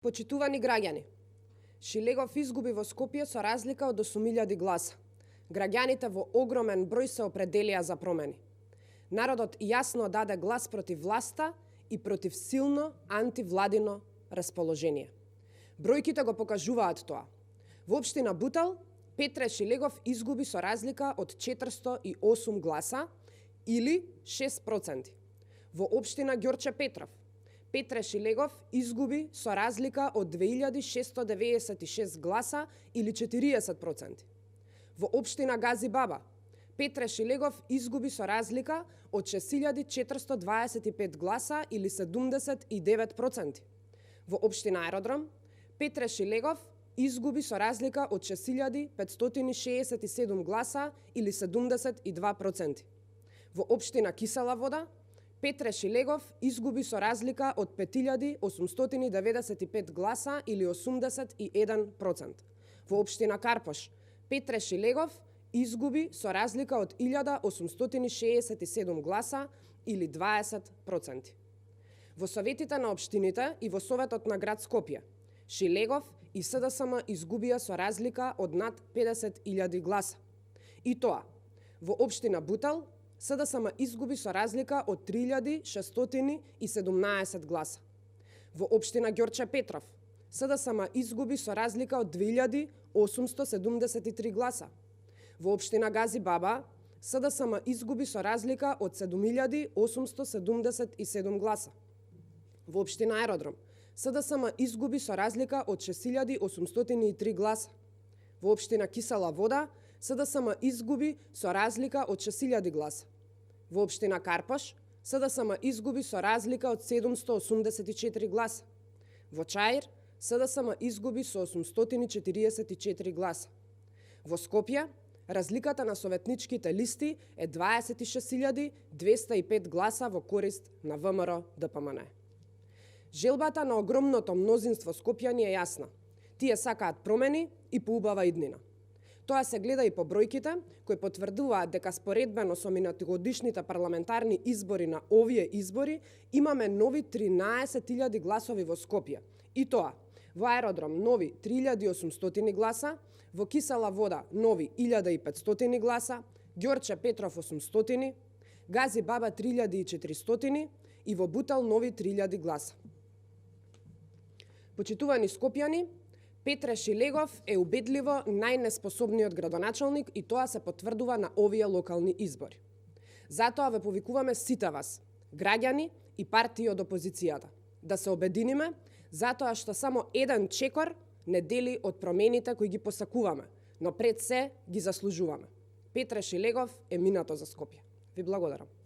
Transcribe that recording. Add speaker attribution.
Speaker 1: Почитувани граѓани, Шилегов изгуби во Скопје со разлика од 8.000 гласа. Граѓаните во огромен број се определија за промени. Народот јасно даде глас против власта и против силно антивладино расположение. Бројките го покажуваат тоа. Во општина Бутел, Петре Шилегов изгуби со разлика од 408 гласа или 6%. Во општина Ѓорче Петров, Петре Шилегов изгуби со разлика од 2696 гласа или 40%. Во општина Гази Баба, Петре Шилегов изгуби со разлика од 6425 гласа или 79%. Во општина Аеродром, Петре Шилегов изгуби со разлика од 6567 гласа или 72%. Во општина Кисела Вода, Петре Шилегов изгуби со разлика од 5895 гласа или 81%. Во општина Карпош, Петре Шилегов изгуби со разлика од 1867 гласа или 20%. Во советите на општините и во Советот на град Скопје, Шилегов и СДСМ изгубија со разлика од над 50.000 гласа. И тоа, во општина Бутел, СДСМ изгуби со разлика од 3617 гласа. Во општина Ѓорче Петров, СДСМ изгуби со разлика од 2873 гласа. Во општина Гази Баба, СДСМ изгуби со разлика од 7877 гласа. Во општина Аеродром, СДСМ изгуби со разлика од 6803 гласа. Во општина Кисела Вода, СДСМ изгуби со разлика од 6000 гласа. Во општина Карпош, СДСМ изгуби со разлика од 784 гласа. Во Чаир, СДСМ изгуби со 844 гласа. Во Скопје, разликата на советничките листи е 26205 гласа во корист на ВМРО ДПМН. Желбата на огромното мнозинство скопјани е јасна. Тие сакаат промени и поубава иднина. Тоа се гледа и по бројките, кои потврдуваат дека споредбено со минатогодишните парламентарни избори на овие избори имаме нови 13.000 гласови во Скопје. И тоа, во Аеродром нови 3800 гласа, во Кисела Вода нови 1500 гласа, Ѓорче Петров 800, Гази Баба 3400 и во Бутел нови 3000 гласа. Почитувани скопјани, Петре Шилегов е убедливо најнеспособниот градоначалник и тоа се потврдува на овие локални избори. Затоа ве повикуваме сите вас, граѓани и партии од опозицијата, да се обединиме, затоа што само еден чекор не дели од промените кои ги посакуваме, но пред се ги заслужуваме. Петре Шилегов е минато за Скопје. Ви благодарам.